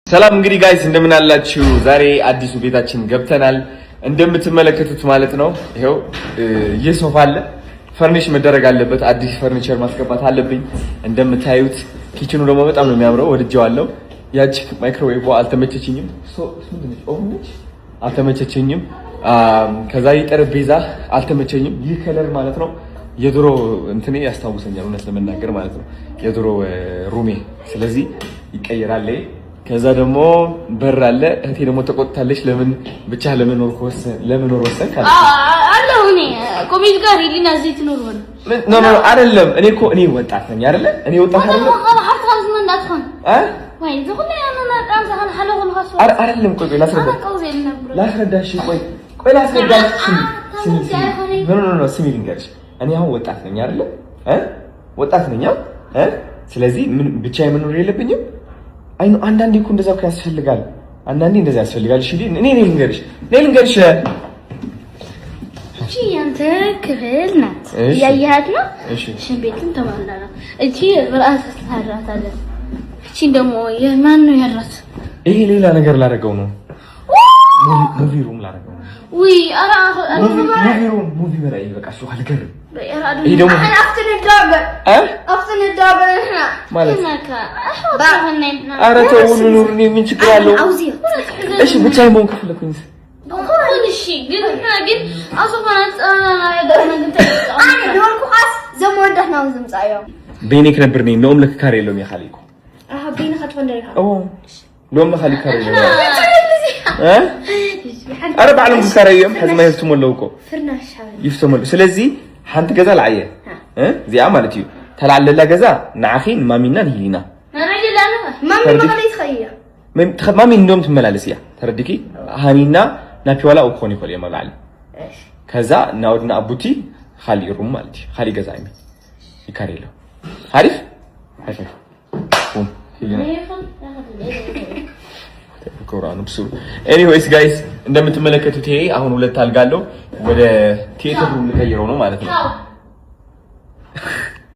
ሰላም እንግዲህ guys፣ እንደምን አላችሁ? ዛሬ አዲሱ ቤታችን ገብተናል። እንደምትመለከቱት ማለት ነው። ይኸው ይህ ሶፋ አለ። Furnish መደረግ አለበት። አዲስ ፈርኒቸር ማስገባት አለብኝ። እንደምታዩት kitchen ኑ ደግሞ በጣም ነው የሚያምረው፣ ወድጄዋለሁ። ያቺ ማይክሮዌቭ አልተመቸችኝም፣ oven ነች፣ አልተመቸችኝም። ከዛ ይህ ጠረጴዛ አልተመቸኝም። ይህ color ማለት ነው የድሮ እንትኔ ያስታውሰኛል፣ እውነት ለመናገር ማለት ነው፣ የድሮ room ኤ። ስለዚህ ይቀየራል። ከዛ ደግሞ በር አለ። እህቴ ደግሞ ተቆጥታለች። ለምን ብቻ ለመኖር ወሰንክ? አለሁ እኔ ኮሚት ጋር ሂሊና እዚህ ትኖር ሆነ። No, no, አይደለም። እኔ እኮ እኔ ወጣት ነኝ አይደለ? እኔ ወጣት አይደለም አይደለም። ቆይ ቆይ ላስረዳሽ። ቆይ ቆይ ላስረዳሽ። ስሚ፣ no, no, no፣ ስሚ ልንገርሽ። እኔ አሁን ወጣት ነኝ አይደለ? ወጣት ነኝ። ስለዚህ ምን ብቻዬን መኖር የለብኝም። አይ አንዳንዴ እኮ እንደዛ እኮ ያስፈልጋል። አንዳንዴ እንደዛ ያስፈልጋል። እሺ እኔ ልንገርሽ፣ እኔ ልንገርሽ። እቺ ያንተ ክፍል ናት፣ እያየሃት ነው። እሺ ቤትን ተሟላ ነው። እቺ ብራስ ታራታለህ። እቺ ደግሞ የማን ነው ያራት? ይሄ ሌላ ነገር ላደርገው ነው። Movie room ላደርገው ነው። ውይ ኧረ Movie room፣ movie በላይ በቃ እሱ አልገርም። ይሄ ደግሞ ማለት ኧረ ተው ኑር፣ እኔ ምን ችግር አለው? እሺ ብቻዬን መሆን ከፈለኩኝ እሺ ግን በይኔ ክነብር ነኝ። ሎኦም ለክካር የለውም የኻሊእ ሎኦም ለኻሊእ ካር የለውም። ኧረ ባዕሎም ክካረዩ እዮም። ሕዚ ማ ይፍትሙ ኣለዉ እኮ፣ ይፍትሙ። ስለዚ ሓንቲ ገዛ ልዓየ እዚኣ ማለት እዩ ተላዕለላ ገዛ ንዓኺ ንማሚና ንሂሊና። ማሚ እንደውም ትመላለስ እያ፣ ተረዲኪ? ሃኒና ናፒዋላ ክኾኑ ይኽእሉ እዮም ኣብ ላዕሊ። ከዛ ናውድና ኣቡቲ ካሊእ room ማለት እዩ፣ ካሊእ ገዛ እዩ ይካር የሎ። ሓሪፍ ሓሪፍ። Anyways guys፣ እንደምትመለከቱት ይሄ አሁን ሁለት አልጋ አለው። ወደ theater room ልቀይረው ነው ማለት ነው።